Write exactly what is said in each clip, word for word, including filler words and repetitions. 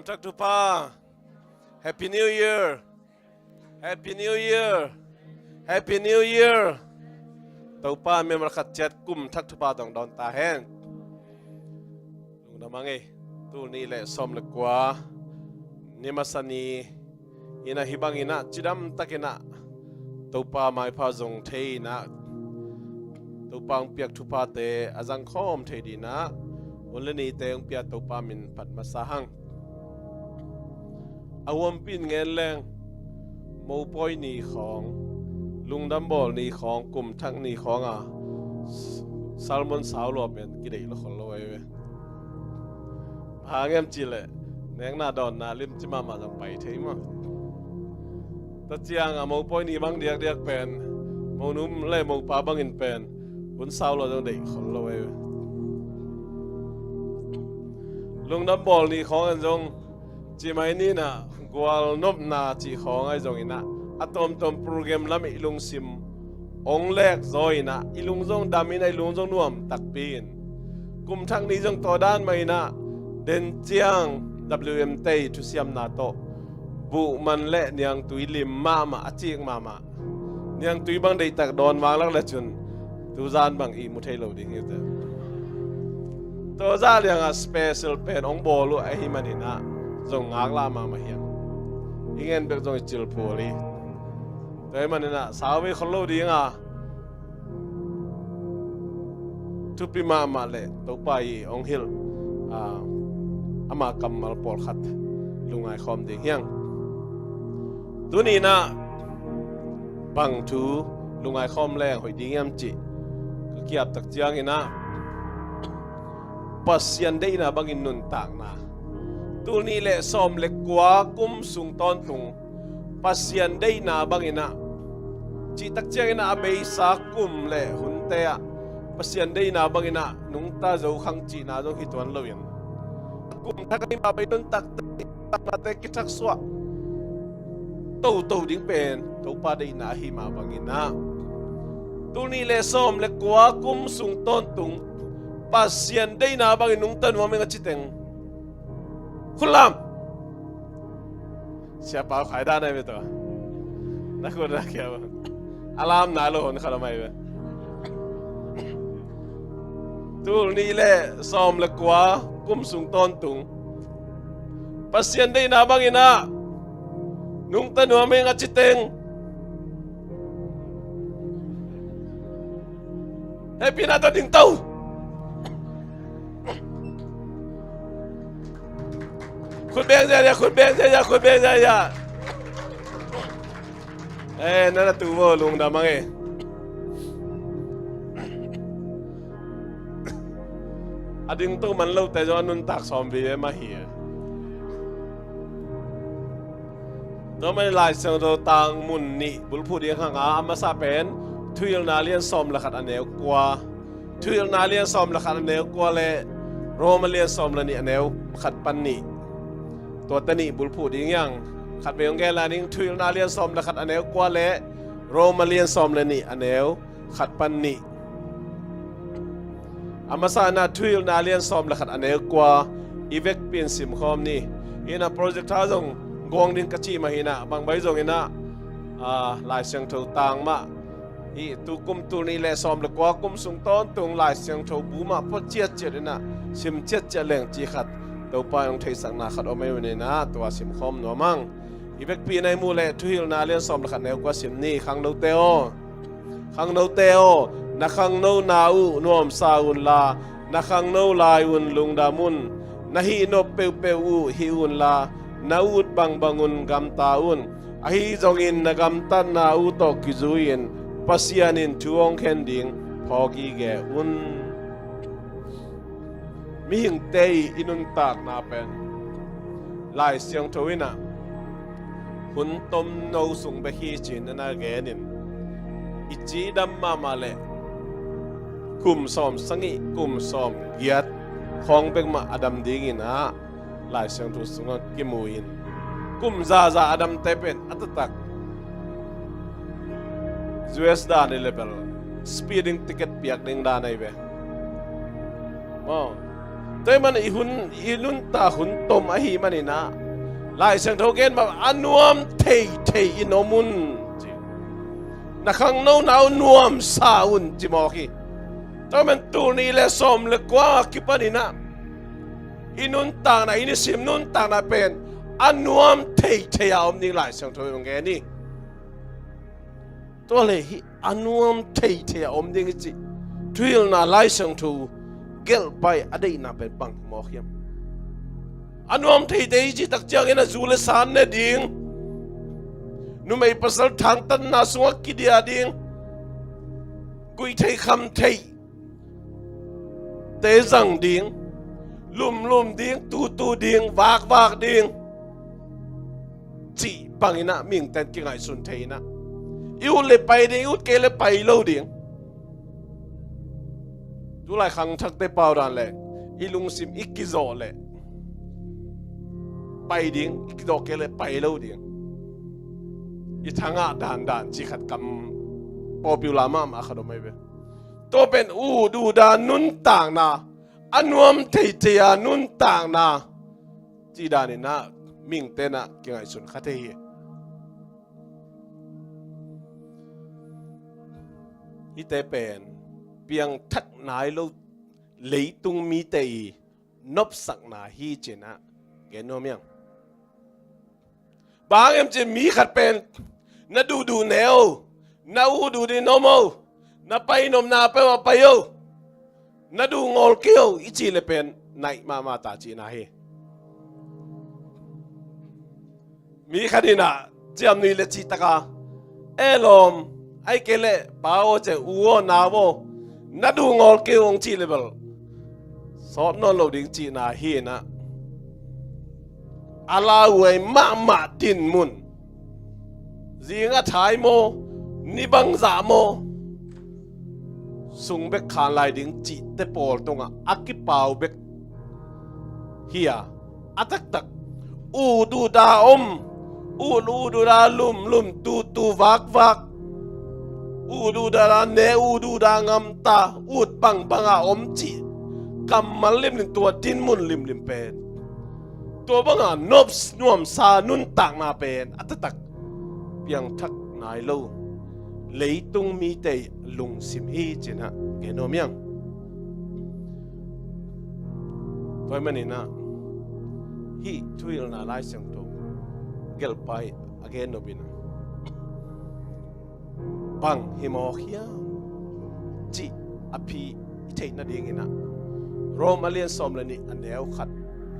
Thak thupha. Happy New Year. Happy New Year. Happy New Year. Topa member khat ciat kum thak thupha tawh dawn ta hen. Lungdam a ngei. Tul nih le sawm le kua ni masa ni inah, hih bang inah cidam tak inah Topa maipha zong thei inah, Topa hong piak thuphate a zangkhawm thei dinah hun le nite hong pia Topa min phat masa hang. A huampi in ngen leng, mopawi ni khawng, lungdam bawl ni khawng, kum thak ni khawng a sermon sau lua pen kideih lo khol lo ei ve. Bang hang hiam cih leh nekna dawnna limci mahmah zong pai thei maw? Tua ciang a mopawi ni bang diakdiak pen, monum le mopa bangin pen hun sau lua zong deih khol lo ei ve. Lungdam bawl ni khawng in zong, cimai ni inah gualnopna cih khawng ahi zong inah, a tawmtawm program lam i lungsim hong lek zaw inah, i lung zong dam inah, i lung zong nuam takpi in, kum thak ni zong tua dan mah inah, den ciang W M tei thusiamna tawh buhman le niangtui lim mahmah, a cik mahmah. Niangtui bang deihtak dawn vang lak le cun tuzan bang ihmu thei lo ding hi te. Tua zah liangah special pen hong bawl uh ahi man inah zong ngaklah mahmah hiam? I ngen bek zong i cil phul hi. Tua ahi man inah sau vei khol lo dinga thupi mahmah le Topa i hong hilh, ah, ama kammal pawlkhat lungngai khawm ding hiang. Tuni inah bang thu lungngai khawm leng hoih ding hiam cih ka kiap tak ciang inah, Pasian deihna bangin nuntakna. Tul nih le sawm le kua kum sung tawntung Pasian deihna bang inah, cih tak ciang inah a beisa kum le hunte ah Pasian deihna bang inah nungta zo khang cihna zong hi tuan lo in, kum thak a i mah pai nuntakte, nuntaknate kithaksuah toto ding pen Topa deihna ahi mah bang inah, tul nih le sawm le kua kum sung tawntung Pasian deihna bangin nungta nuam ing a ci teng khut lam. Siapa khai dan ai ve tua. Na khut na kia ba. A lam na lo hon kha lo mai ve. Tul nih le sawm le kua kum sung tawntung Pasian deihna bang inah nungta nuam ing a ci teng hehpihna tawh ding to. Khut beng ziahziah, khut beng ziahziah, khut beng ziahziah. Eh, na na tu vo, lungdam a ngei. A ding to man lote zong a nuntak sawm vive mah hi. Tua man Lai Siangtho tang mun nih bulphuh ding hang a, a masa pen Thuhilhna lian sawm le khat a neu kua. Thuhilhna lian sawm le khat a neu kua le Roma lian sawm le nih a neu khat pan nih. Tuate nih bulphuh ding hiang. Khat vei hong gen lai ning, Thuhilhna lian sawm le khat a neu kua le Roma lian sawm le nih a neu khat pan nih. A masa inah Thuhilhna lian sawm le khat a neu kua i vekpi in simkhawm ni. Inah projector zong guang ding ka cih mah hi inah, bangbai zong inah, ah, Lai Siangtho tang mah, hih tu kum tul nih le sawm le kua kum sung tawntung Lai Siangtho bu mah pua ciatciat inah sim ciatciat leng cih khat Topa in hong theihsakna khat om ei un inah tua simkhawm nuam hang. I vekpi in a i muh leh Thuhilhna lian sawm le khat neu kua sim ni. Khangnote aw, khangnote aw, na khangnona uh nuamsa unla, na khangno lai un lungdam un. Na hihnop peuhpeuh uh hih unla, na ut bangbang un gamta un. Ahi zongin na gamtatna uh tawh kizui-in Pasian in thu hong khen ding phawk gige un. Mihingte i nuntakna pen Lai Siangtho inah hun tomno sung bek hi ci-in na na genin, i cidam mahmah leh kum sawm sagih, kum sawm giat khawng bek mah a dam ding inah Lai Siangtho sungah kimu in, kum zaza a damte pen a taktak U S dan i le bel speeding ticket piak ding dan ahi ve. Maw? Tua ahih manin i hun, i nuntak hun tom ahih manin ah, Lai Siangtho gen mah, a nuam theithei in om un, ci. Na khangno na uh nuamsa un, ci mawk hi. Tua ahih manin tul nih le sawm le kua a kipanin ah, i nuntakna, i nisim nuntakna pen a nuam theithei a om ding Lai Siangtho in hong gen hi. Tua leh hih a nuam theithei a om ding i cih thuhilhna Lai Siangtho gelhpa i a deihna pen bang hi mawk hiam? A nuam theithei i cih tak ciangin a zu le sa ne ding, numei pasal thangtatna sungah kidia ding, guih theih kham theih te zang ding, lumlum ding, tutu ding, vakvak ding cih bangin ah mihingte'n kingaihsun thei in ah, i ut le pai ding, i ut kei le pai lo ding. Tulai khangthakte pau dan leh i lungsim i kizawh leh pai ding, i kizawh kei le pai lo ding. I thangah dandan cih khat kam popular mahmah khat om ahi ve. Tua pen ut ut a nuntakna, a nuam theithei a nuntakna cih danin ah mihingte'n ah kingaihsun kha thei hi. Hihte pen piangthak nai lo leitung mite i nopsakna hi ci-in ah gen nuam hi hang. Bang hang hiam cih leh mi khat pen na duhduh ne o, na utut in om o, na pai nopna peuh ah pai o, na duh ngawl kei o i cih leh pen naih mahmah ta cihna hi. Mi khat in ah ciamnuih le cihtak a, e lawm, ahih kei leh pa aw, ci-a, u aw, nau aw, na duh ngawl kei o hong cih leh bel sawt nawn lo ding cihna hi in ah, a lauhuai mahmah dinmun, zing a thai maw, ni bangzah maw, sung bek khan lai ding cihte pawl tungah a kipau bek hi a, a taktak ut ut a om, ut ut a lumlum, tutu vakvak, ut ut a ne, ut ut a gamta, ut bangbang a om cih kammal limlim, tua dinmun limlim pen, tua banga nop nuamsa nuntakna pen a taktak piangthak nai lo leitung mite lungsim hi ci-in ah gen nuam hi hang. Tua ahih manin ah hih thuhilhna Lai Siangtho gelhpa i a gen nop in ah bang hi mawk hiam cih a phi i theih nadingin ah Rom a lian sawm le nih, a neu khat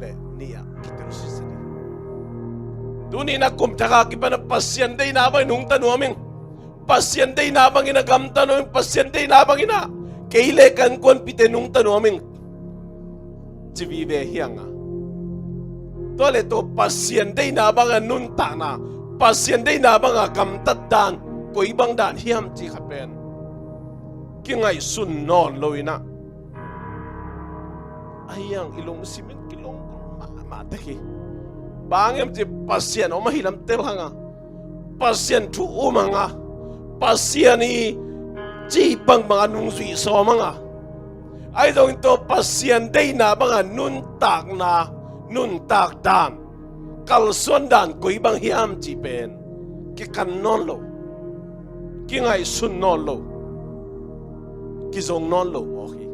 le nih ah kitel sitset hi. Tuni in ah kum thak a kipan ah Pasian deihna bangin nungta nuam ing. Pasian deihna bangin ah gamta nuam ing. Pasian deihna bangin ah kei le ka innkuanpihte nungta nuam ing, ci vive hi hang a. Tua leh tua Pasian deihna banga nuntakna, Pasian deihna banga gamtat dan koi bang dan hiam cih khat pen kingaihsun nawn lo in ah, ahi hang i lungsim in kilunggulh mahmah tek hi. Bang hang hiam cih leh Pasian om ahi lam tel hang a, Pasian thu um hang a, Pasian i cih bangbang a nungzui sawm hang a, ahi zongin tua Pasian deihna banga nuntakna, nuntak dan, kalsuan dan koi bang hiam cih pen kikan nawn lo, kingaihsun nawn lo, kizong nawn lo mawk hi.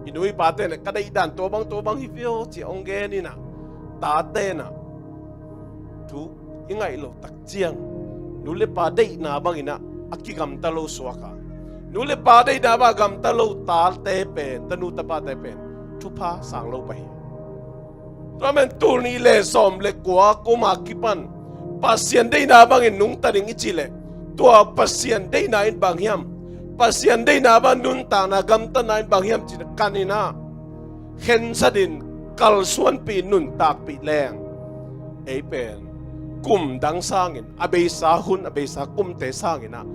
I nu i pate in ah ka deih dan tua bang tua bang hi viau ci-a hong gen in ah, tate in ah thu i ngaih loh tak ciang nu le pa deihna bangin ah a kigamta lo suak a, nu le pa deihna banga gamta lo tate pen, tanu tapate pen thupha sang lo pah hi. Tua ahih manin tul nih le sawm le kua kum a kipan Pasian deihna bangin nungta ding i cih leh, tua Pasian deihna in bang hiam, Pasian deihna bang nuntakna gamtatna in bang hiam cih leh, kan in ah khensat in, kalsuanpih in, nuntakpih leng, ei pen kum dang sangin, a beisa hun, a beisa kumte sangin ah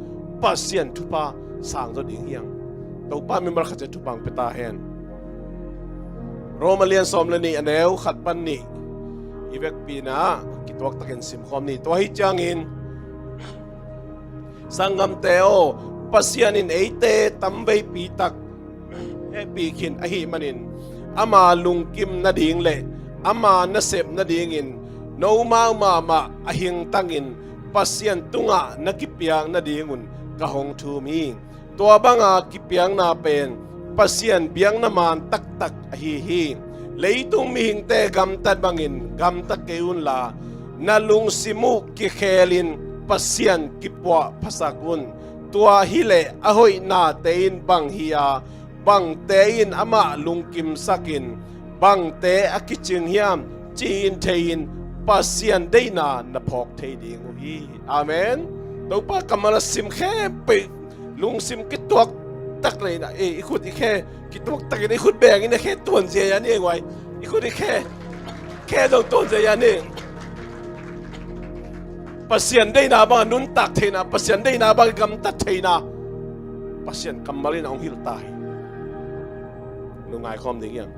Pasian thupha sang zaw ding hi hang. Topa min malkhat ciat thupha hong pia ta hen. Rom a lian sawm le nih, a neu khat pan nih i vekpi in ah kituak takin simkhawm ni. Tua ahih ciangin, sanggamte aw, Pasian in eite tamveipi tak hehpih khin ahih manin, ama lungkim nading le ama nasep nadingin nomau mahmah a hingtangin Pasian tungah na kipiak nadingun ka hong thum hi. Tua banga kipiakna pen Pasian biakna man taktak ahi hi. Leitung mihingte gamtat bangin gamta kei unla, na lungsim uh kikhelin Pasian kipuah phasak un. Tua hileh a hoihnate in bang hi a, bangte in amah lungkimsakin bangte a kicing hiam ci-in thei-in Pasian deihna na phawk thei ding uh hi. Amen. Topa kammal a sim khempeuh lungsim kituak tak le ina, eh, i khut i khe kituak takin i khut bengin a khe tuanzia ya ni, nguai. I khut i khe, khe zong tuanzia ya ni. Pasian deihna bang a nuntak theihna, Pasian deihna bang a gamtat theihna, Pasian kammal in a hong hilh ta hi. Nungai khawm ding hiam?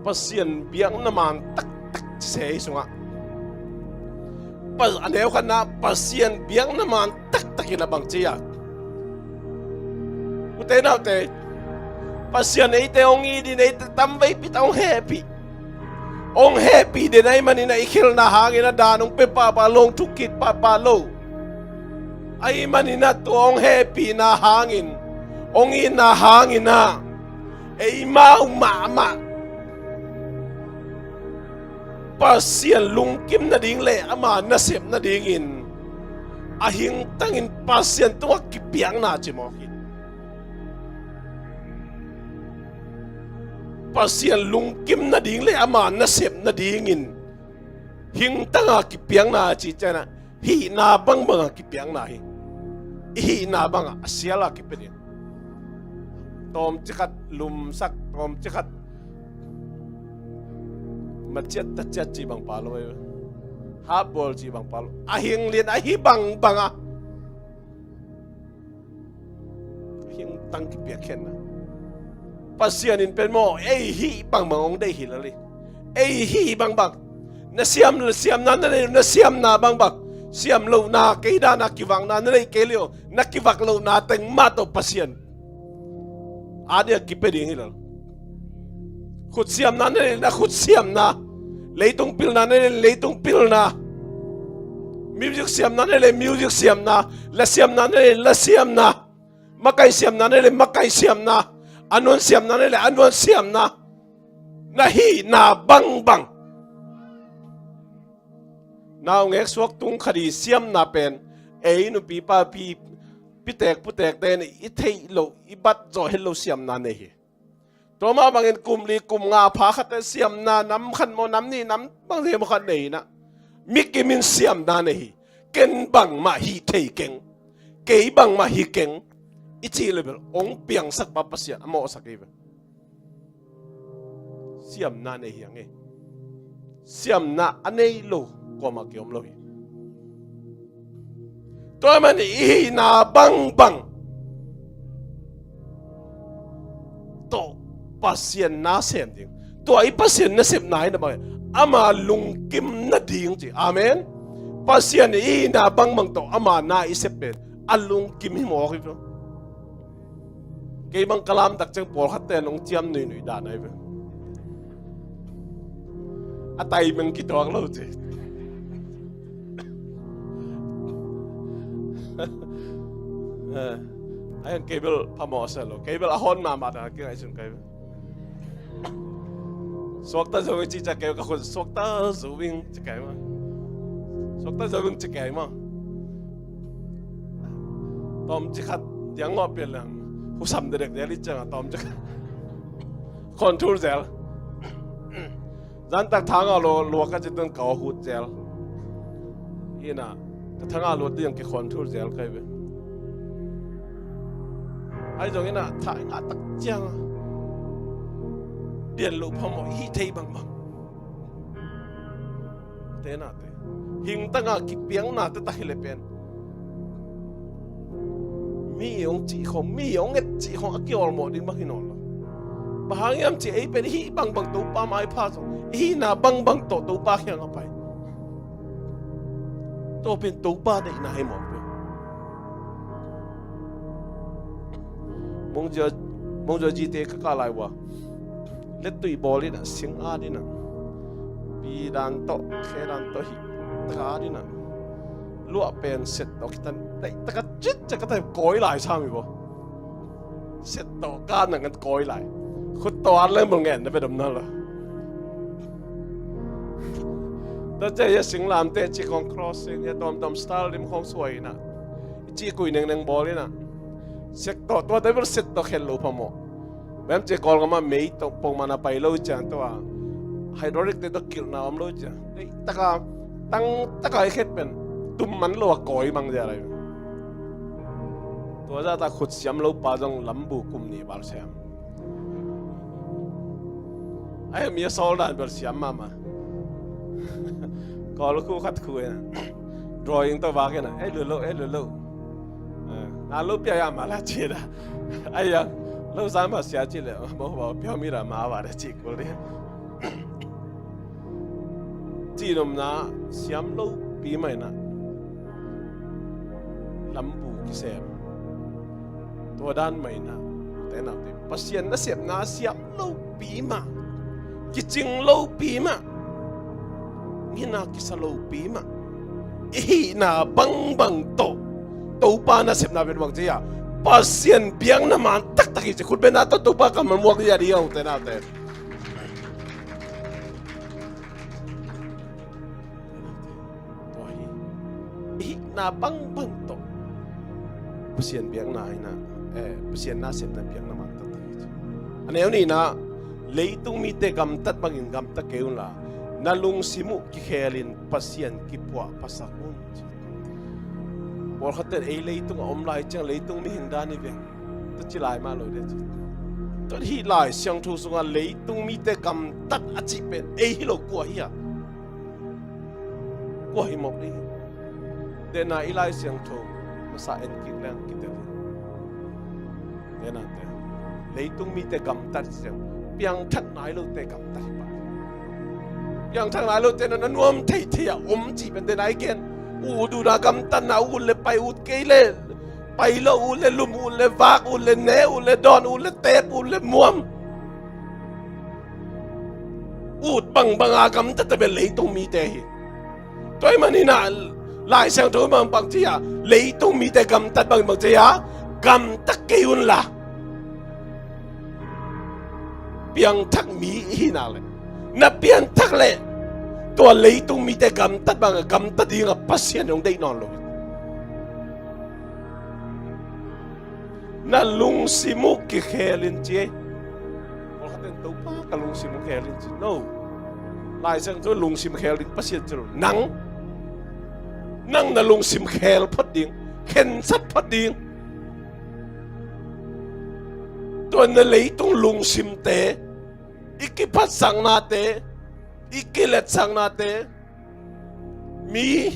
Pasian biakna man taktak se hi sungah. Pa-, a neu khatna Pasian biakna man taktakin a bang ci a. Ute naute, Pasian eite hong it in eite tamveipi ta hong hehpih. Hong hehpih den ahih manin a i khelhna hangin a dan hong pia pahpah lo, hong thukkik pahpah lo. Ahih manin a tua hong hehpihna hangin, hong itna hangin a eimau mahmah Pasian lungkim nading le ama nasep nadingin a hingtangin Pasian tungah kipiakna cimawk hi. Pasian lungkim nading le ama nasep nadingin hingtanga kipiakna ci ciangin a hihna bangbanga kipiakna hi. I hihna banga a siala kipia ding. Tawmcikhat lumsak, tawmcikhat maciat taciat ci bang pah lo, hapbawl ci bang pah lo. A hing lian ahi bangbanga hingtang kipiakkhiatna. Pasian in pen maw, ei hih bangbang hong deih hi lel hi. Ei hih bangbang. Na siam, siamna na nei, na siamna bangbang. Siam lohna, kei dana kivakna na nei kei leh, na kivak lohna teng mah tawh Pasian a dia kipia ding hi lel. Khut siamna na nei leh na khut siamna. Leitung pilna na nei leh leitung pilna. Music siamna na nei leh music siamna. La siamna na nei leh la siamna. Makai siamna na nei leh makai siamna. A nuan siamna na nei leh a nuan siamna. Na hihna bangbang. Naungek suak tung khat i siamna pen ei nupi papi, pitek putekte in i theih loh, i bat zawh het loh siamna nei hi. Tua mah bangin kum li kum nga pha khat siamna nam khat maw, nam nih, nam bang hi maw khat nei hi na. Mi kim in siamna nei hi. Ken bangmah hih thei keng, kei bangmah hi keng i cih leh bel hong piangsak pa Pasian a mawhsak hi ve. Siamna nei hi hang e. Siamna a nei lo kuamah kiom lo hi. Tua ahih manin i hihna bangbang tawh Pasian na sem ding. Tua i Pasian nasepna hi na bang, ama lungkim nading ci. Amen. Pasian i hihna bangbang tawh ama na i sep pen a lungkim hi mawk hi. Kei bang ka lamtak ciang pawlkhatte in hong ciam nuihnuih dan ahi ve. A tai meng kituak lo ci. Eh, a hian kei bel phamawh a sia lo. Kei bel a hawn mahmah dan a kingaihsun kei bel. Suakta zo ing ci ciang kei ka khut suakta zo ing ci kei maw. Suakta zo ing ci kei maw. Tawmcikhat diang ngawh pian leng husam dedek del i ciang a tawmcikhat. Control zel. Zantak thanga lua, lua ka ci tun ka aw hut zel. Ina, ka thanga lua ti zong ki control zel kai ve. Ai zong ina, tha i ngah tak ciang a, pian loh phamawh i hih thei bangbang. Te nate, hingtanga kipiakna te tak hi le pen, mi i hong cih khong, mi i hong et cih khong a kiawlmawh ding bang hi nawn lo. Bang hang hiam cih ei pen i hih bangbang Topa mai pha zong, i hihna bangbang tawh Topa kiang a pai. Tua pen Topa deihna hi mawk pen. Mungzia Mong Zuai G T ka kah lai ua, lettuih bawl in ah, sing at in ah, pi dan tawh, khe dan tawh, hih tak at in ah, luah pen set tawh kitan, daih tak a cit ciang ka tai, kawi lai sam hi baw. Set tawh ka at nang kan kawi lai. Khut tawh at leng bel ngen na ve dom na la. Tua ciang hih a singlamteh cih khawng cross in, hih a tawmtawm style lim khawng suai in ah, i cih kui nengneng bawl in ah, set tawh, tua teh bel set tawh khen lo phamawh. Bem cih Kawlgam ah mei tawh pongman a pai lo ciang, tua hydraulic te tawh kilhna om lo ciang, ei taka, tang taka i khet pen tum man lo a kawi mang zia lai. Tua zah ta khut siam lo pa zong lambu kum nih val siam. Ai, mi a sawl dan bel siam mahmah. Kawl khu khat khu in ah, drawing tawh vak in ah, ei, lut lo, ei, lut lo. Eh, na lo pia ya ma la ci da. Ai ya, lo sa ma sia ci le, mo ba pia mi ra ma va da ci kul di. Ci nomna siam lo pi mai na. Lambu kisem. Tua dan mai na. Te na te. Pasian nasepna siam lo pi mah, kicing lo pi mah, mina kisa lo pi mah, i hihna bangbang tawh Topa nasepna pen bang ci a, Pasian biakna man taktak hi ci. Khutbetna tawh Topa kammal muak hi a di a, ute naute. Tua hi. I hihna bangbang tawh Pasian biakna hi na, eh, Pasian nasepna biakna man taktak hi ci. A neu nihna, leitung mite gamtat bangin gamta kei unla, na lungsim uh kikhelin Pasian kipuahphasak un ci. Pawlkhatte ei leitung a om lai ciang leitung mihing dan hi veng, tua ci lai mah lo ding ci. Tua hih Lai Siangtho sungah leitung mite gamtat a cih pen ei hi lo, kua hi a? Kua hi mawk ding hi. Dena i Lai Siangtho masa en kik leng kitel hi. Dena te, leitung mite gamtat hi ciang, piangthak nai lote gamtat hi pah. Piangthak nai lote na nuam theithei a om cih pen dena i gen. Ut, ut a gamtatna, ut le pai, ut kei le pai lo, ut le lum, ut le vak, ut le ne, ut le dawn, ut le teep, ut le muam. Ut bangbang a gamtat a bel leitung mite hi. Tua ahih manin ah Lai Siangtho bang bang ci a, leitung mite gamtat bang bang ci a, gamta kei unla. Piangthak mi i hihna le, na pianthak le, tua leitung mite gamtat bang a gamta ding a Pasian hong deih nawn lo hi. Na lungsim uh kikhel in ci ei. Pawlkhat in, Topa, ka lungsim uh khel in ci. No. Lai Siangtho lungsim khel ding Pasian ci lo. Nang, nang na lungsim khel phot ding, khensat phot ding. Tua na leitung lungsimte, i kiphatsaknate, i kiletsaknate, mi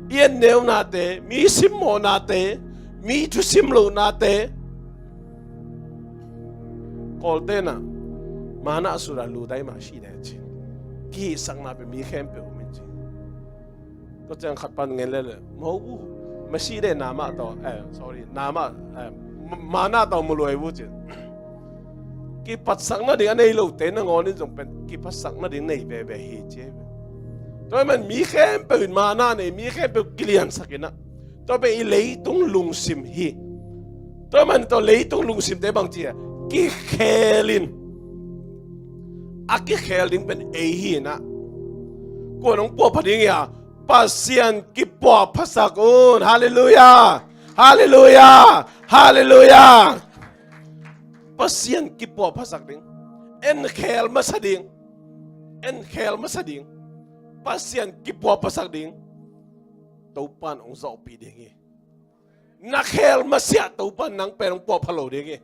i enneunate, mi simmawhnate, mi thusim lohnate, Kawlte'n ah, mana sura lu dai ma shi de ci. Kihihsakna pen mi khempeuh om in ci. Tua ciang khat pan ngen lele, mo u, ma shi de nama tawh, eh, sorry, nama, eh, ma-, mana tawh mu luai u ci. Kiphatsakna ding a nei lote nangawn in zong pen kiphatsakna ding nei veve hi ci. Tua ahih man mi khempeuh in mana nei, mi khempeuh kiliansak in ah, tua pen i leitung lungsim hi. Tua ahih man tua leitung lungsimte bang ci a, kikhel in. A kikhel ding pen ei hi in ah. Kua'n hong puahpha ding hi a, Pasian kipuahphasak un. Halleluiah. Halleluiah. Halleluiah. Pasian kipuahphasak ding. Enkhel masa ding. Enkhel masa ding. Pasian kipuahphasak ding. Topa'n hong zawhpih ding hi. Na khel masiah Topa'n nang pen hong puahpha lo ding hi.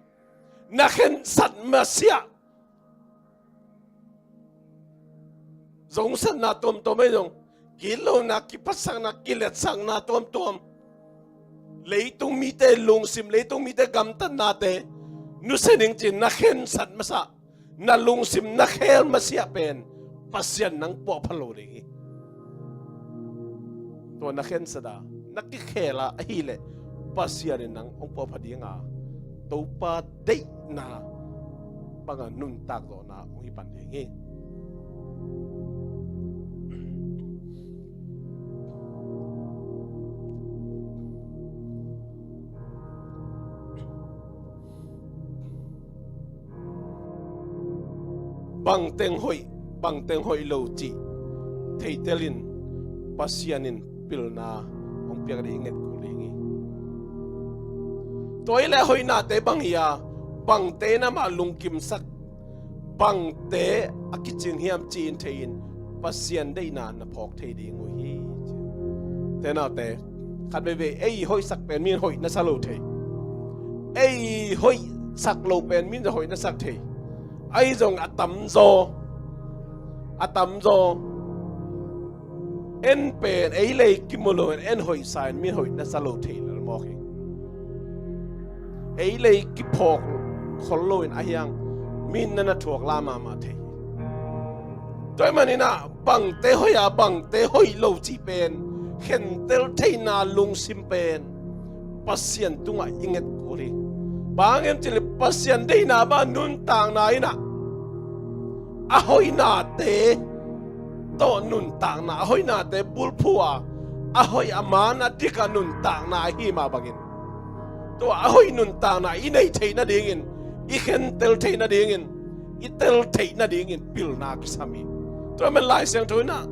Na khensat masiah, zongsatna tuamtuam ahi zong, gitlohna, kiphatsakna, kiletsakna tuamtuam, leitung mite lungsim, leitung mite gamtatnate nusia ning ci-in na khensat masa, na lungsim na khel masiah pen Pasian nang puahpha lo ding hi. Tua na khensat a, na kikhel a ahih leh Pasian in nang hong puahpha ding a, Topa deihna banga nuntak zawhna hong hi pan ding hi. Bangteng hoih, bangteng hoih lo cih theitelin Pasian in pilna hong piak ding i nget kul ding hi. Tua hi leh hoihnate bang hi a, bangte in amah lungkimsak, bangte a kicing hiam ci-in thei-in Pasian deihna na phawk thei ding uh hi. Te naute, khat veivei ei hoihsak pen min hoih na sa lo thei. Ei hoihsak lo pen min hoih na sak thei. Ahi zong a tamzaw, a tamzaw en pen ei lei kimu lo in en hoihsa in min hoih na sa lo thei lel mawk hi. Ei lei kiphawk khol lo in a hiang min na na thuak la mahmah thei hi. Tua ahih manin ah bangte hoih a, bangte hoih lo cih pen khentel theihna lungsim pen Pasian tungah i nget kul hi. Bang hang hiam cih leh Pasian deihna bang nuntakna in ah a hoihnate tawh nuntakna, a hoihnate bulphuh a, a hoih a man a dik a nuntakna ahi mah bangin, tua a hoih nuntakna i neih theih nadingin, i khentel theih nadingin, i tel theih nadingin pilna kisam hi. Tua ahih manin Lai Siangtho in ah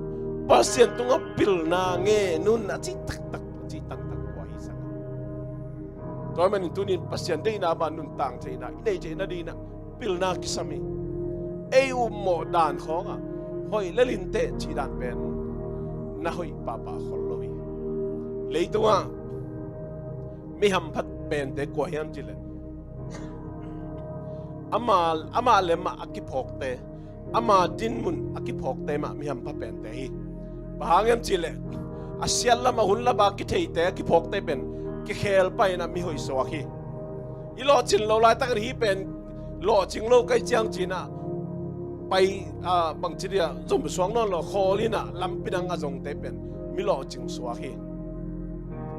Pasian tungah pilna ngen un a cih taktak, a cih taktak tua hi sak. Tua ahih manin tuni in Pasian deihna bang nuntak theihna i neih theih nadingin ah pilna kisam hi. Ei upmawh dan khawngah hoih lel inteh cih dan pen na hoih pahpah khol lo hi. Leitungah mi hampha pente kua hiam cih leh ama, ama lem ah a kiphawkte, ama dinmun a kiphawkte mah mi hampha pente hi. Bang hang hiam cih leh a siatlam a hunlam a kitheite a kiphawkte pen kikhel paina mi hoih suak hi. I lawhcin lo laitakin hih pen lawhcing lo ka hih ciang ci-in ah pai, ah, bangci dia zom suak nawn lo khawl in ah lampi dang a zongte pen mi lawhcing suak hi.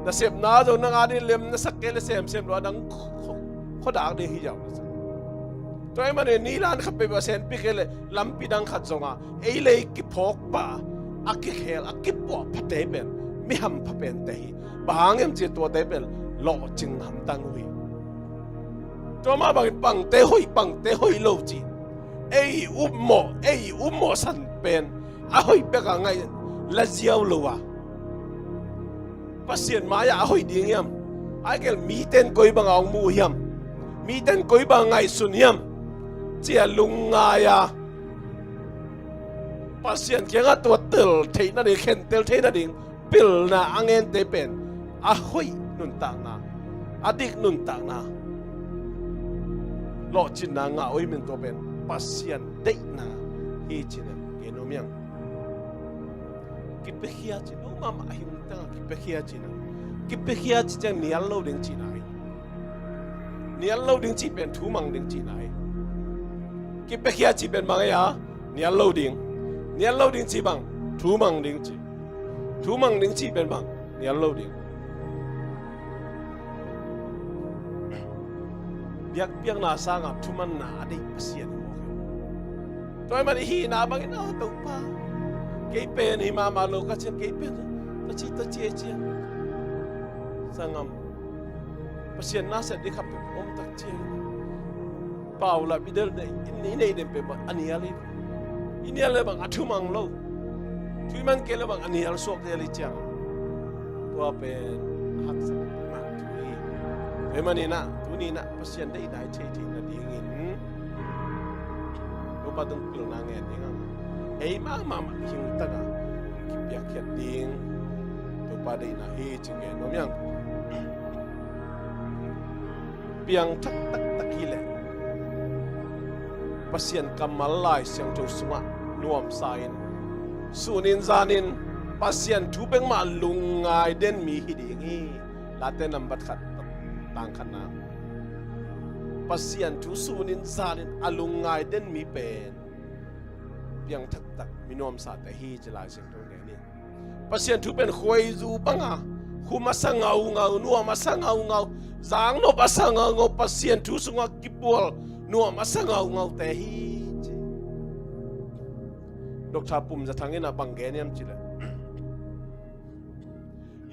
Nasepna zong nang ading lem na sak kei leh semsem lo a dang khaw, khuadak ding hi ziau na sak. Tua ahih manin ni lan khat peuhpeuh a senpi kei leh lampi dang khat zongah ei lei kiphawk pah a, kikhel a, kipuah phate pen mi hampha pente hi. Bang hang hiam cih leh tuate pen lawhcing hamtang uh hi. Tua mah bangin bangte hoih, bangte hoih lo cih ei upmawh, ei upmawh san pen a hoih bek a ngaih la ziau lo a, Pasian mai-ah a hoih ding hiam? Ahih kei leh mite in koi bangah hong mu hiam? Mite in koi bangah ngaihsun hiam? Ci-a lungngai a, Pasian kiangah tua tel theih nading, khentel theih nading pilna a ngente pen a hoih nuntakna, a dik nuntakna, lawhcinna ngah uh ahih manin tua pen Pasian deihna hi ci-in ah gen nuam ing. Kipiakhia cih lo mahmah hi, hong tangah kipiakhia cih na. Kipiakhia cih ciang nial lo ding cihna hi. Nial lo ding cih pen thu mang ding cihna hi. Kipiakhia cih pen bang hiam? Nial lo ding. Nial lo ding cih bang? Thu mang ding cih. Thu mang ding cih pen bang? Nial lo ding. Biakpiakna sangah thumanna a deih Pasian hi mawk hi. Tua ahih manin i hihna bangin, "Aw Topa, kei pen hi mahmah lo ka ciang, kei pen taci taci ei ciang." Sanggam, Pasian na siat ding khat peuh om tak ciang, pau la bidel de, i neih den peuh bang a nial hi. I nial le bang a thumang lo. Thu i man kei le bang a nial suak zel hi ciang, tua pen a haksa mah thu hi. Tua ahih manin ah tuni in ah Pasian deihna i theih theih nadingin Topa tung pilna ngen ding a, ei mahmah mah hing tak a kipiakkhiat ding Topa deihna hi ci ngen nuam ing. Piangthak taktak hi leh Pasian kammal Lai Siangtho sungah nuamsa in, sunin zanin Pasian thu bek mah lungngai den mi hi ding hi. Late nambat khat, tang khatna. Pasian thu sunin zanin a lungngai den mi pen piangthak tak mi nuamsate hi ci Lai Siangtho in gen hi. Pasian thu pen khuaizu banga khum a sa ngaungau, nuam a sa ngaungau, Zang nop a sa ngaungau, Pasian thu sungah kibual nuam a sa ngaungaute hi ci. Doctor Pum Za Thang in a bang gen hiam cih leh,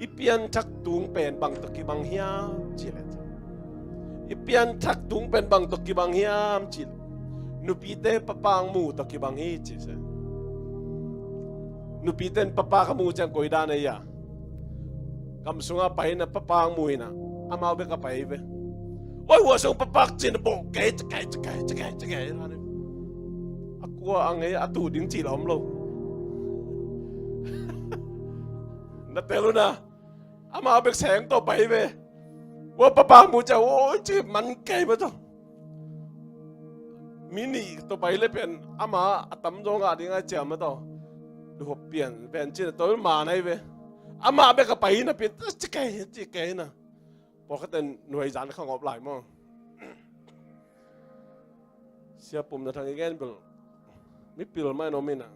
i pianthak tung pen bang tawh kibang hiam cih leh, i pianthak tung pen bang tawh kibang hiam cih leh, nupite papang mu tawh kibang hi ci se. Nupite in papang a mu ciang koi dan ei a, gam sungah pai in a papang mu in a, amau bek a pai ve. Oi, hua sung papang ci in a bawh kei, ca kei, ca kei, ca kei, ca kei. A kua a ngei a tu ding cih la om lo. Na tel uh na, amau bek seng tawh pai ve. Hua papang mu ciang, oi ci man kei mah tawh. Mi nih tawh pai le pen ama a tamzaw ngah ding a ciam a tawh. Duhop pian pen cin a tawh ma nai ve. Amah bek a pai hi na pen ci kei, ci kei hi na. Pawlkhat in nuai zan kha ngawp lai maw. Sia Pum Za Thang i gen bel mipil mah in om in a,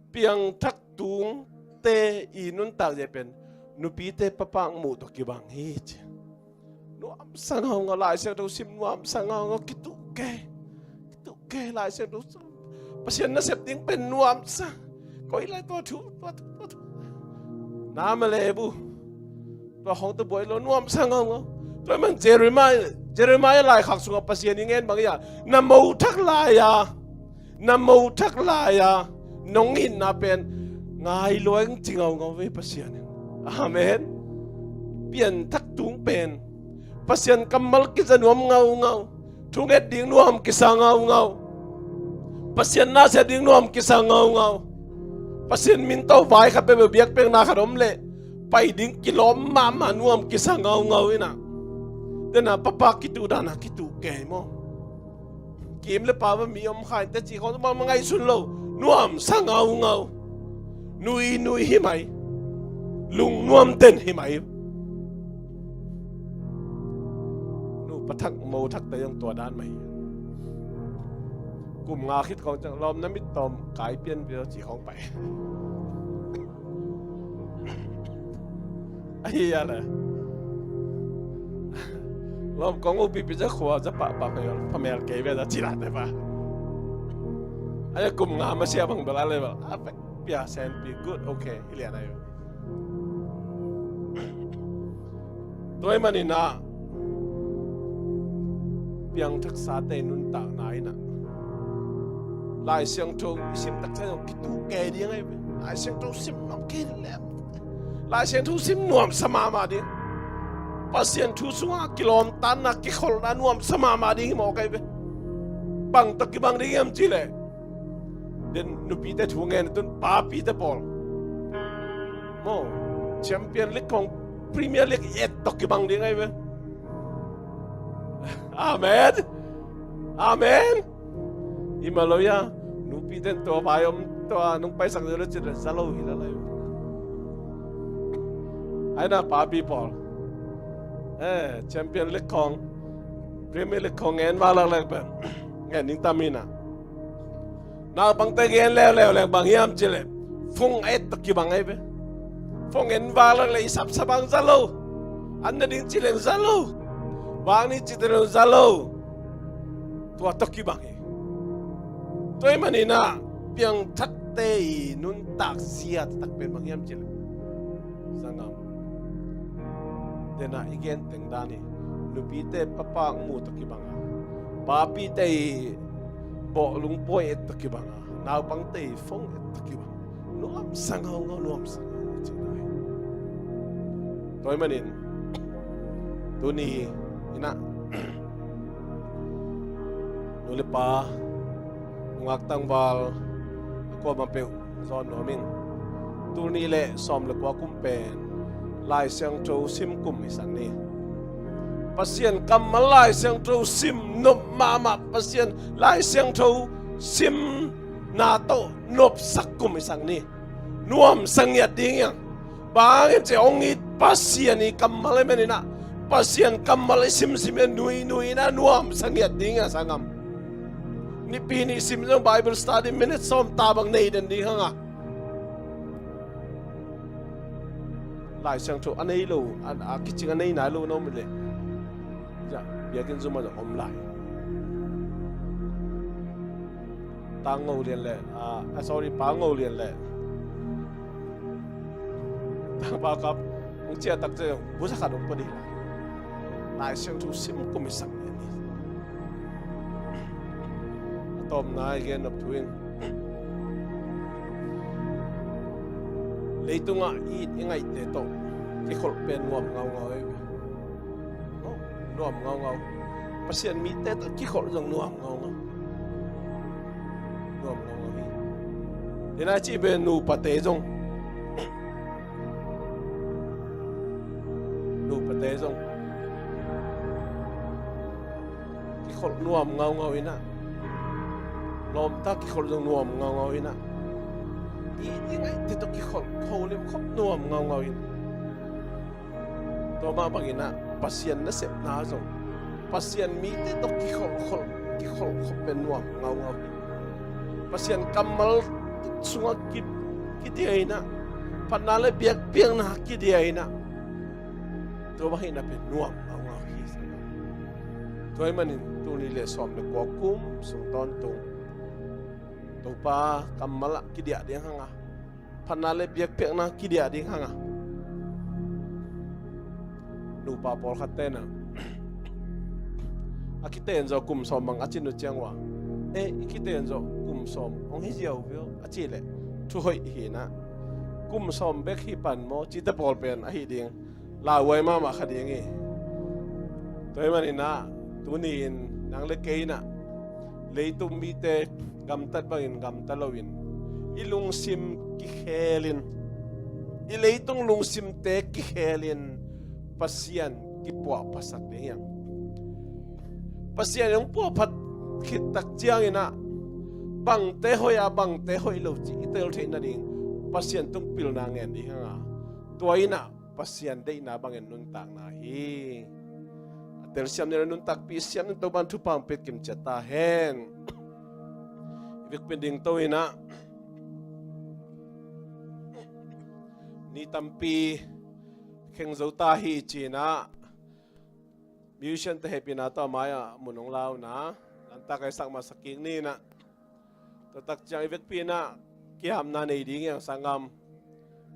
piangthak tungte i nuntak zia pen nupite papang muh tawh kibang hi ci. Nuamsa ngaungau, Lai Siangtho sim nuamsa ngaungau, kituh kei, kituh kei, Lai Siangtho sim. Pasian nasep ding pen nuamsa. Koi lai tua thu, tua thu, tua thu. Na ma le bu. Tua khong tua buai lo, nuamsa ngaungau. Tua man Jeremiah, Jeremiah laikhak sungah Pasian i ngen bang ia, na mothak lai-a, na mothak lai-a nong itna pen ngai luang ci ngaungau ve Pasian in. Amen. Pianthak tung pen Pasian kammal kiza nuam ngaungau. Thunget ding nuam kisa ngaungau. Pasian nasia ding nuam kisa ngaungau. Pasian min tawh vai khat peuhpeuh biakpiakna khat om leh pai ding kilawm mahmah nuam kisa ngaungau in a. Dena papa kituh dana kituh kei maw. Kim le pa va mi om kha in teci khawng ma ngaihsun lo. Nuamsa ngaungau. Nui nui hi mai. Lungnuam den hi mai. Nu pa thak mo thak te zong tua dan mai. Kum nga khit khawng ciang lawm na mit tawm kai pian pian ci khawng pai. Ahi a le. Lawm kong u pipi za khua za pah pah phamel kei ve za ci la te pa. Ahi a kum nga ma sia bang bela le bel a pek pia sen pi good okay hi lian ahi. Tua ahih manin a piangthaksate nuntakna in a Lai Siangtho i sim taksa zong kituh kei ding ahi ve. Lai Siangtho sim nuam kei lem. Lai Siangtho sim nuamsa mahmah ding. Pasian thu sungah kilawmtatna kikholhna nuamsa mahmah ding hi mawk ahi ve. Bang tawh kibang ding hiam cih leh den nupite thu ngen tun papite pawl maw Champion League khawng Premier League et tawh kibang ding ahi ve. Amen. Amen. I ma lo ia nupite in tua vai om tua nung paisak zia lo cin le za lo hi la lai. Aina papi pawl eh Champion League khawng Premier League khawng ngen va lak lek pen ngen ning tam hi na. Naupangte gen leuleu leng bang hiam cih leh phone a et tawh kibang ahi ve. Phone en vak lak leh i sapsa bang za lo. An na ding cih leng za lo. Vak ni cih te leng za lo. Tua tawh kibang hi. Tua ahih manin a piangthatte i nuntak zia taktak pen bang hiam cih leh sanggam, denah i gen teng dan hi. Nupite papa mu tawh kibang a, papite i bawhlung pawi et tawh kibang a, naupangte i phone et tawh kibang a, nuamsa ngaungau, nuamsa ngaungau cihna hi. Tua ahih manin tuni in a nu le pa, nungak tangval a kuamah peuh zawn nuam ing. Tul nih le sawm le kua kum pen Lai Siangtho sim kum hi sak ni. Pasian kammal Lai Siangtho sim nop mahmah, Pasian Lai Siangtho simna tawh nopsak kum hi sak ni. Nuamsa ngiat ding hiang. Bang hangin ci hong it Pasian i kammal ahih manin a, Pasian kammal i simsim in a nui nui in a nuamsa ngiat ding hiang sanggam. Nipi nih sim zong Bible study minute sawm ta bang nei den ding hang a. Lai Siangtho a nei lo, a, a kicing a nei nai lo na om leh Biakinn zum ah zong om lai. Tang Ngo Lian le, ah, ah, sorry, Pa Ngo Lian le Tang Pa Kap hong ciah tak ciang bu za khat hong pua ding lai. Lai Siangtho sim kum i sak lian hi. A tawpna i gen nop thu in, leitungah i it i ngaihte tawh kikholh pen nuam ngaungau hi. Nuam ngaungau. Pasian mite tawh kikholh zong nuam ngaungau. Nuam ngaungau hi. Ina ci pen nupate zong, nupate zong kikholh nuam ngaungau ina, lawmta kikholh zong nuam ngaungau ina, i, i ngaihte tawh kikholh, kholem khop nuam ngaungau ina. Tua mah bangin ah Pasian nasepna zong, Pasian mite tawh kikholh, kholh, kikholh khop pen nuam ngaungau hi. Pasian kammal sungah ki, kidia in ah, phatna le biakpiakna kidia in ah, tua bangin ah pen nuam ngaungau hi. Tua ahih manin tuni le sawm le kua kum sung tawntung Topa kammal ah kidiah ding hang a, phatna le biakpiakna kidiah ding hang a. Nupa pawlkhat ten ah, a kiten zawh kum sawm bang a cin uh ciang uh a, eh, i kiten zawh kum sawm hong hi ziau viau a cih leh thu hoih hi in ah, kum sawm bek hi pan maw cihte pawl pen ahi ding lauhuai mahmah kha ding hi. Tua ahih manin ah tuni in nang le kei in ah leitung mite gamtat bangin gamta loin, i lungsim kikhelin, i leitung lungsimte kikhelin Pasian kipuahphasak ding hi hang. Pasian hong puahphat khit tak ciangin ah bangte hoih a, bangte hoih lo cih i tel theih nading Pasian tung pilna ngen ding hi hang a. Tua in ah Pasian deihna bangin nuntakna hi. A telsiam ni le nuntakpih siam ni, Topa'n thupha hong pia kim ciat ta hen. I vekpi ding to in ah, ni tampi kheng zo ta hi ci in ah, musician te hehpihna tawh a mai-ah mun hong la un a, lanta ka i sak masa kik ni in ah. Tua tak ciang i vekpi in ah kihamna nei ding hi hang sanggam.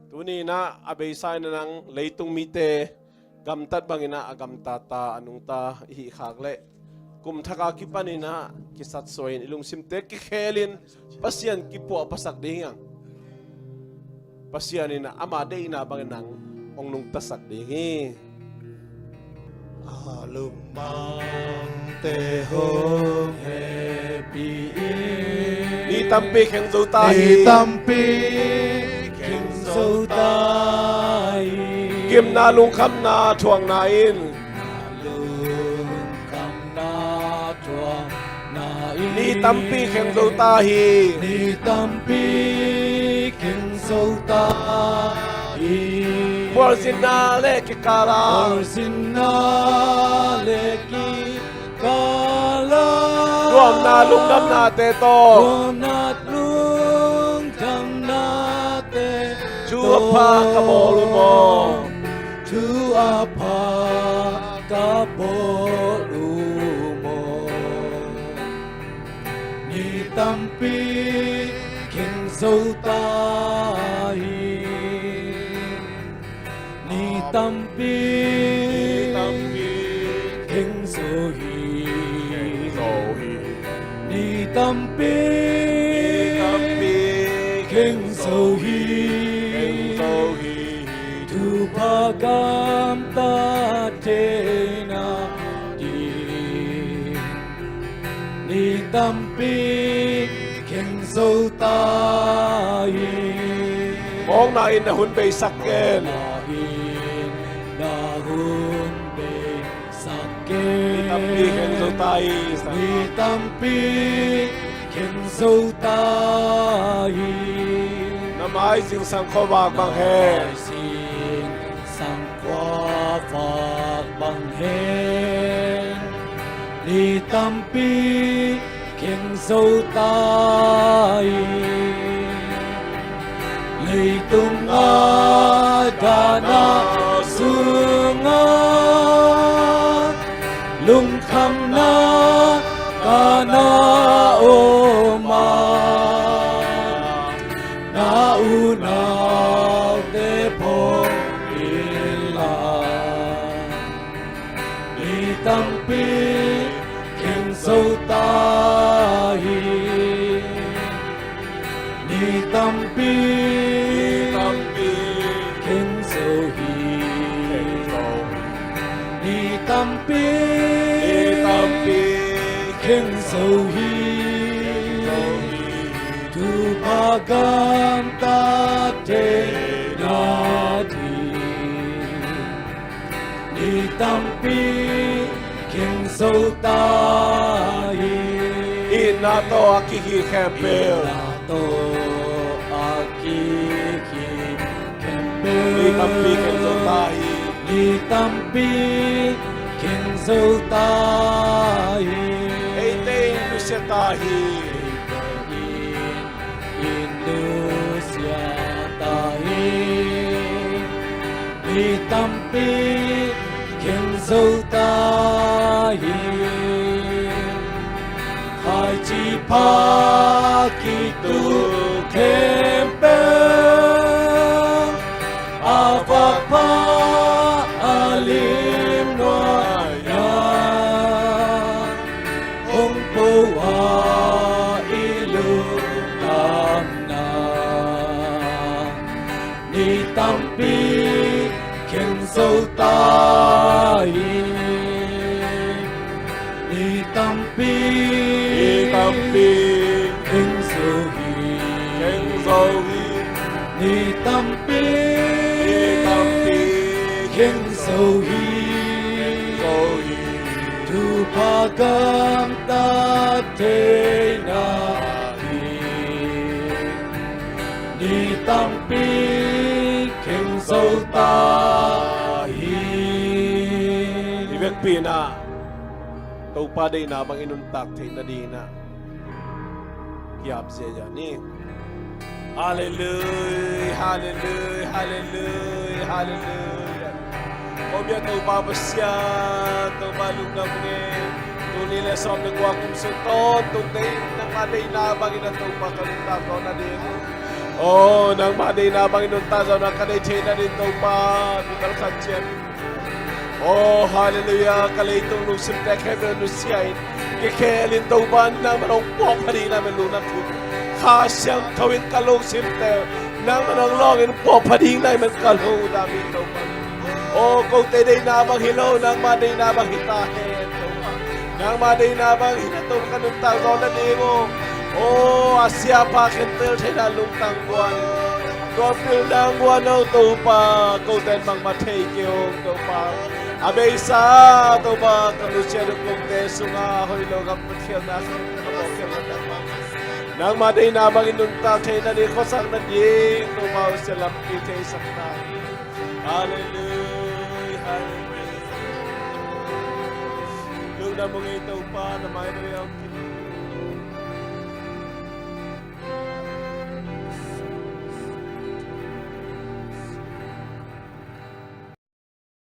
Tuni in ah a beisa in ah nang leitung mite gamtat bangin ah a gamta ta, a nungta i hih khak leh, kum thak a kipan in ah kisatsuahin, i lungsimte kikhelin Pasian kipuahphasak ding hi hang. Pasian in ah ama deihna bangin nang hong nungtasak ding hi. A lungmangte hong hehpih in, ni tampi kheng zo ta hi. Ni tampi kheng zo ta hi. Gimna lungkhamna thuakna in, lungkhamna thuakna in, ni tampi kheng zo ta hi. Ni tampi kheng zo ta hi. Mualzinna le kikala, mualzinna le kikala, nuamna lungdamnate tawh, nuamna lungdamnate tawh, thu a pha ka bawl uh maw? Thu a pha ka bawl uh maw? Ni tampi kheng zo ta hi. Ni tampi, ni tampi kheng zo hi. Kheng zo hi. Ni tampi, ni tampi kheng zo hi. Kheng zo hi. Thupha gamtat theihna ding ni tampi kheng zo ta hi. Mawkna in na hun beisak ken. Mawkna in na hun beisak ken. Ni tampi kheng zo ta hi. Ni tampi kheng zo ta hi. Na mai zingsang khuavak bang hen. Na mai zingsang khuavak bang hen. Ni tampi kheng zo ta hi. Leitung a dahna sungah lung na om a, na unaute phawk inla, ni tampi kheng zo ta hi. Ni tampi, ni tampi kheng zo hi. Kheng zo hi. Ni tampi, ni tampi kheng zo hi. Kheng zo hi. Thupha gamtat thei nading, ni tampi kheng zo ta hi. Itna tawh a kihih khempeuh, itna tawh a kihih khempeuh, ni tampi kheng zo ta hi. Ni tampi kheng zo ta hi. Eite in nusia ta hi. Eite in nusia ta hi. Ni tampi kheng zo ta hi. Khaici pha kituk khempeuh, a vak pha a lim nuai-a hong po a, i lungdamna ni tampi kheng zo ta hi. Ni tampi, ni tampi kheng zo hi. Kheng zo hi. Ni tampi, ni tampi kheng zo hi. Kheng zo hi. Thupha gamtat thei nading, ni tampi kheng zo ta hi. I vekpi-in ah Topa deihna bang i nuntak theih nading in ah ki-ap ziahziah ni. Halleluiah, halleluiah, halleluiah, halleluiah. Kong biak Topa Pasian, Topa lungdam ung ei. Tul nih le sawm le kua kum sung tawntung teh nangmah deihna bangin a Topa ka nuntak zawh nading, aw, nangmah deihna bangin nuntak zawhna ka neih theih nading Topa, mi talkhat ciat, aw, halleluiah, ka leitung lungsimte khempeuh nusia in, kikhel in Topa nangman hong puak pha ding nangman lungdam thu, Kha Siangtho in ka lungsimte nangman hong lawng in puak pha ding nangman ka lungdam hi Topa. Aw, kote deihna bang hi lo, nangmah deihna bang hi ta hen Topa. Nangmah deihna bang hi na Topa ka nuntak zawh nading aw. Aw, a sia a pha khentel theihna lungtang guan, tua pilna guan aw Topa, kote in bangmah thei kei ung Topa. A beisa Topa ka nusia duk kote sungah hoih lo gam khelna khelna, nangmah deihna bangin nuntak theih nading, khuasak nading Topa aw, sia lampi theisak ta hi. Halleluiah, halleluiah. Lungdam ung ei Topa, na mai na vei hong kim